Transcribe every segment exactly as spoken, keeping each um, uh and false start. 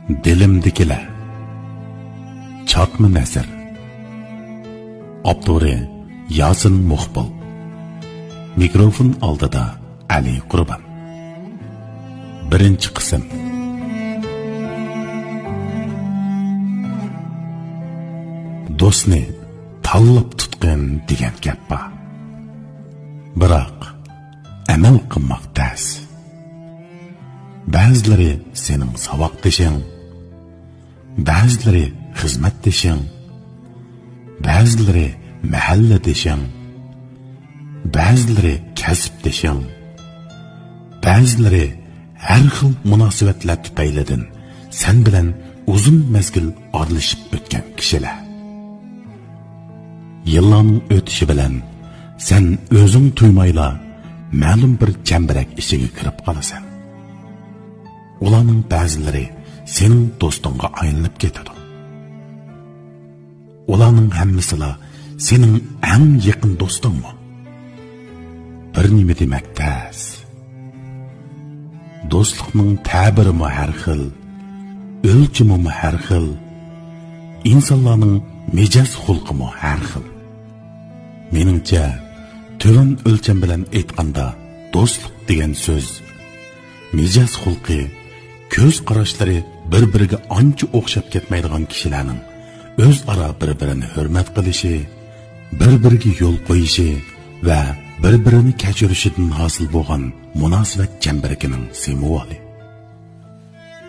دىلىمدىكىلەر. چاتما نەسر. ئاپتورى ياسىن مۇخبىل. مىكروفون ئالدىدا ئەلى قۇربان. بىرىنچى قىسىم. دوستنى تاللاپ تۇتقىن دېگەن گەپ بار. بىراق، ئەمەل قىلماق تەس. بەزىلىرى سېنىڭ ساۋاقدىشىڭ، بەزىلىرى خىزمەتدىشىڭ، بەزىلىرى مەھەللىدىشىڭ، بەزىلىرى كەسىپدىشىڭ، بەزىلىرى ھەر خىل مۇناسىۋەتلەر تۈپەيلىدىن سەن بىلەن ئۇزۇن مەزگىل ئارىلىشىپ ئۆتكەن كىشىلەر. يىللارنىڭ ئۆتۈشى بىلەن سەن ئۆزۈڭ تۇيمايلا مەلۇم بىر چەمبىرەك ئىچىگە كىرىپ قالىسەن. ئۇلارنىڭ بەزىلىرى سېنىڭ دوستۇڭغا ئايلىنىپ كېتىدۇ. ئۇلارنىڭ ھەممىسىلا سېنىڭ ئەڭ يېقىن دوستۇڭمۇ؟ بىر نېمە دېمەك تەس. دوستلۇقنىڭ تەبىرىمۇ ھەر خىل، ئۆلچىمىمۇ ھەر خىل، ئىنسانلارنىڭ مىجەز خۇلقىمۇ ھەر خىل. مېنىڭچە، تۆۋەن ئۆلچەم بىلەن ئېيتقاندا، دوستلۇق دېگەن سۆز مىجەز خۇلقى، كۆز قاراشلىرى بىر-بىرىگە ئانچە ئوخشاپ كەتمەيدىغان كىشىلەرنىڭ ئۆزئارا بىر-بىرىنى ھۆرمەت قىلىشى، بىر-بىرىگە يول قويۇشى ۋە بىر-بىرىنى كەچۈرۈشىدىن ھاسىل بولغان مۇناسىۋەت چەمبىرىكىنىڭ سىمۋولى.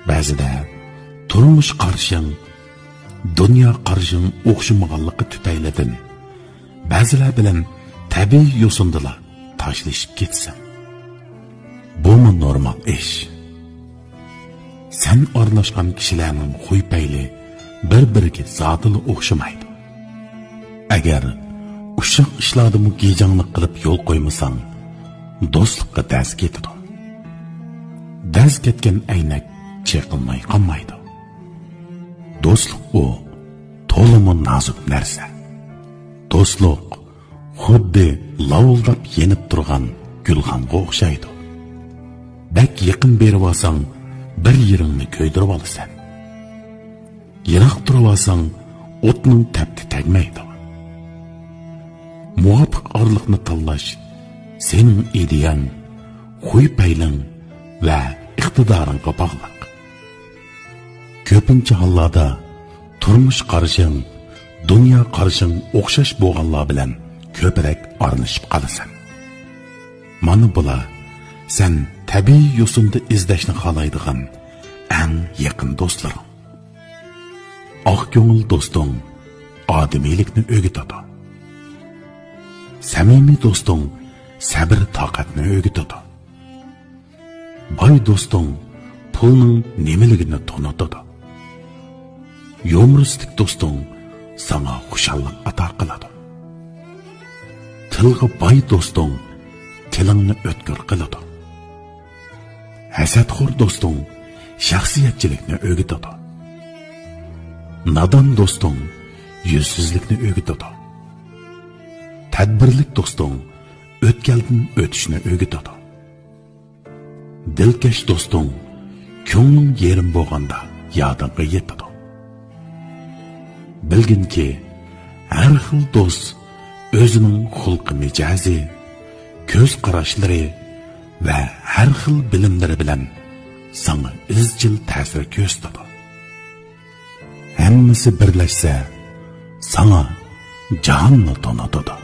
بەزىدە تۇرمۇش قارىشىڭ، دۇنيا قارىشىڭ ئوخشىمىغانلىقى تۈپەيلىدىن، بەزىلەر بىلەن تەبىئىي يوسۇندىلا تاشلىشىپ كېتىسەن. بۇمۇ نورمال ئىش. سەن ئارىلاشقان كىشىلەرنىڭ خۇي-پەيلى بىر-بىرىگە زادىلا ئوخشىمايدۇ. ئەگەر ئۇششاق ئىشلاردىمۇ گىجاڭلىق قىلىپ يول قويمىساڭ، دوستلۇققا دەز كېتىدۇ. دەز كەتكەن ئەينەك چېقىلماي قالمايدۇ. دوستلۇق ئۇ تولىمۇ نازۇك نەرسە. دوستلۇق خۇددى لاۋۇلداپ يېنىپ تۇرغان گۈلخانغا ئوخشايدۇ. بەك يېقىن بېرىۋالساڭ، بىر يېرىڭنى كۆيدۈرۈۋالىسەن. يىراق تۇرۇۋالساڭ، ئوتنىڭ تەپتى تەگمەيدۇ. مۇۋاپىق ئارىلىقنى تاللاش سېنىڭ ئىدىيەڭ خۇي-پەيلىڭ ۋە ئىقتىدارىڭغا باغلىق. كۆپىنچە ھاللاردا تۇرمۇش قارىشىڭ، دۇنيا قارىشىڭ ئوخشاش بولغانلار بىلەن كۆپرەك ئارىلىشىپ قالىسەن. مانا بۇلار سەن تەبىئىي يوسۇندا ئىزدەشنى خالايدىغان ئەڭ يېقىن دوستلىرىڭ. ئاق كۆڭۈل دوستۇڭ ئادىمىيلىكنى ئۆگىتىدۇ. سەمىمىي دوستۇڭ سەبرى تاقەتنى ئۆگىتىدۇ. باي دوستۇڭ پۇلنىڭ نېمىلىكىنى تونۇتىدۇ. يۇمۇرىستىك دوستۇڭ ساڭا خۇشاللىق ئاتا قىلىدۇ. تىلغا باي دوستۇڭ تىلىڭنى ئۆتكۈر قىلىدۇ. ھەسەتخور دوستۇڭ شەخسىيەتچىلىكنى ئۆگىتىدۇ. نادان دوستۇڭ يۈزسىزلىكنى ئۆگىتىدۇ. تەدبىرلىك دوستۇڭ ئۆتكەلدىن ئۆتۈشنى ئۆگىتىدۇ. دىلكەش دوستۇڭ كۆڭلۈڭ يېرىم بولغاندا يادىڭغا يېتىدۇ. بىلگىنكى، ھەر خىل دوست ئۆزىنىڭ خۇلقى مىجەزى، كۆز قاراشلىرى ۋە ھەر خىل بىلىملىرى بىلەن ساڭا ئىزچىل تەسىر كۆرسىتىدۇ. ھەممىسى بىرلەشسە، ساڭا جاھاننى تونۇتىدۇ.